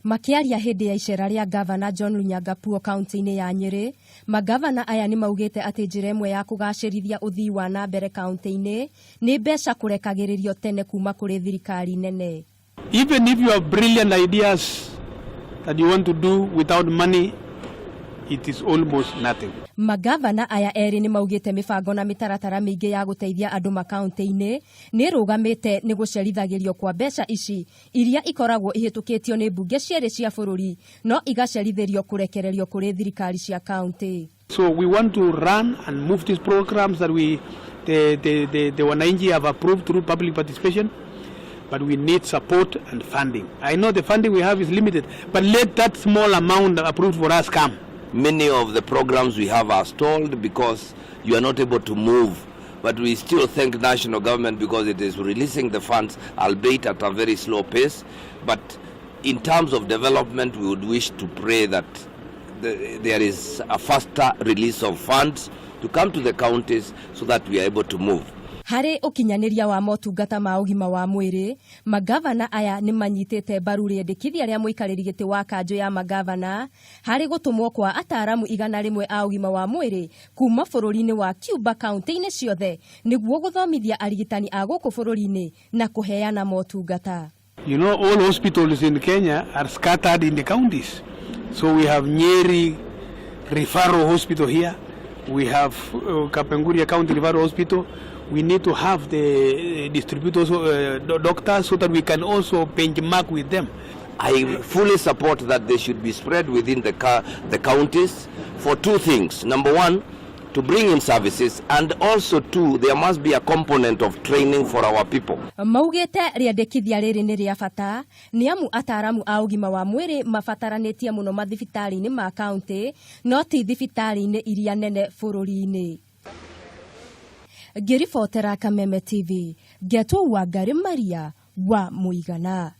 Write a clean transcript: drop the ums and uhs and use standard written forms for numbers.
Makĩaria hĩndĩ ya icera rĩa ngavana John Lonyangapuo kaunti-inĩ ya Nyĩrĩ, mangavana aya nĩ maugĩte atĩ njĩra ĩmwe ya kũgacĩrithia ũthii wa na mbere kaunti-inĩ nĩ mbeca kũrekagĩrĩrio tene kuma kũrĩ thirikari nene. Even if you have brilliant ideas that you want to do without money, it is almost nothing. Mangavana aya erĩ nĩ maugĩte mĩbango na mĩtaratara mĩingĩ ya gũteithia andũ makaunti-inĩ nĩ ĩrũgamĩte nĩ gũcerithagĩrio kwa mbeca ici iria ikoragwo ihĩtũkĩtio nĩ mbunge cierĩ cia bũrũri no igacerithĩrio kũrekererio kũrĩ thirikari cia kaunti. So we want to run and move these programs that we, the wananchi have approved through public participation, but we need support and funding. I know the funding we have is limited, but let that small amount approved for us come. Many of the programs we have are stalled because you are not able to move. But we still thank national government because it is releasing the funds, albeit at a very slow pace. But in terms of development, we would wish to pray that there is a faster release of funds to come to the counties so that we are able to move. Harĩ ũkinyanĩria wa motungata ma ũgima wa mwĩrĩ, mangavana aya nĩ manyitĩte mbaru rĩendekithia rĩa mũikarĩri gĩtĩ wa kanjũ ya mangavana harĩ gũtũmwo kwa ataaramu 100 a ũgima wa mwĩrĩ kuma bũrũri-inĩ wa Cuba kaunti-inĩ ciothe nĩguo gũthomithia arigitani a gũkũ bũrũri-inĩ na kũheana motungata. All hospitals in Kenya are scattered in the counties. So we have Nyeri Referral Hospital here. We have Kapenguria County Referral Hospital. We need to have the distributors, doctors, so that we can also benchmark with them. I fully support that they should be spread within the counties for two things. Number one, to bring in services, and also two, there must be a component of training for our people. Maugĩte rĩendekithia rĩrĩ nĩ rĩa bata nĩ amu ataaramu a ũgima wa mwĩrĩ mabataranĩtie mũno mathibitarĩ-inĩ ma kaunti no ti thibitarĩ-inĩ iria nene bũrũri-inĩ. Ngĩribotera Kameme TV, ngetwo Wangari Maria wa Mũigana.